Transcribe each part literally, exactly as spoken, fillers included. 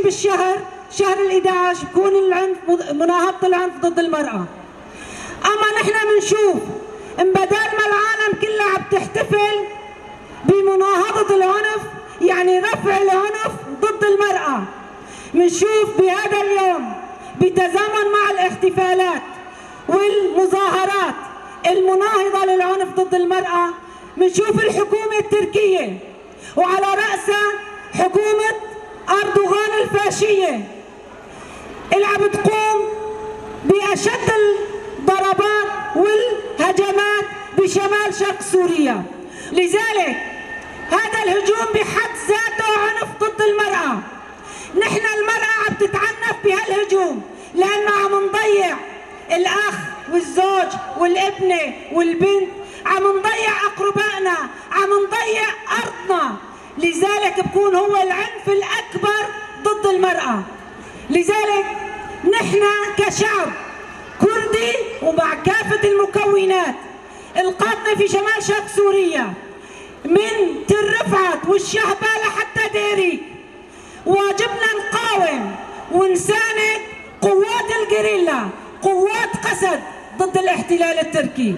الشهر، شهر الإحدعش، بكون العنف، مناهضة العنف ضد المرأة. أما نحن منشوف إن بدال ما العالم كلها عم تحتفل بمناهضة العنف، يعني رفع العنف ضد المرأة، منشوف بهذا اليوم بتزامن مع الاحتفالات والمظاهرات المناهضة للعنف ضد المرأة، منشوف الحكومة التركية وعلى رأسها حكومة أردوغان الفاشية اللي عم تقوم بأشد الضربات والهجمات بشمال شرق سوريا. لذلك هذا الهجوم بحد ذاته عنف ضد المرأة. نحن المرأة عم تتعنف بهالهجوم لأنه عم نضيع الأخ والزوج والابنة والبنت، عم نضيع أقربائنا، عم نضيع أرضنا. لذلك بكون هو العنف الأكبر ضد المرأة. لذلك نحن كشعب كردي ومع كافة المكونات القاطنة في شمال شرق سوريا، من تل رفعت والشهبة لحتى ديريك، واجبنا نقاوم ونساند قوات الجريلا، قوات قسد ضد الاحتلال التركي.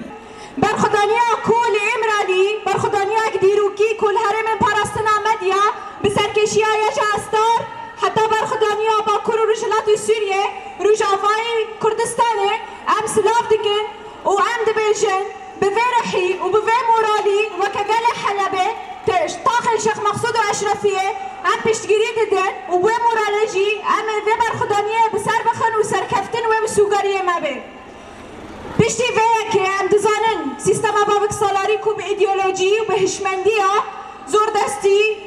Berxwedaniya ku li Îmralî, berxwedaniyek dîrokî ku li herêmên parastina Medya bi serkêşiya Yeja Estar heta berxwedaniya Bakur û Rojhilatê Sûriyê, Rojavayê Kurdistanê, em silav dikin û em dibêjin, bi vê rihî û bi vê moralî weke gelê Helebê, te-, taxên Şêx Mexsûd û Eşrefiyê em piştgirî didin û bi wê moralê jî em ê vê berxwedaniyê bi ser bixin û serkeftin wê misûgeriyê me bê. Piştî vê yekê em dizanin sîstema baviksalarî ku bi îdeolojî û bi hişmendiya zordestî,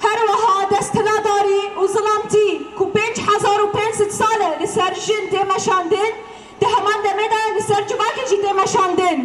her wiha desthiladarî û zilamtî ku pênc hezar û pênc sed sal e li ser jin tê meşandin, di heman demê de li ser civakê jî tê meşandin.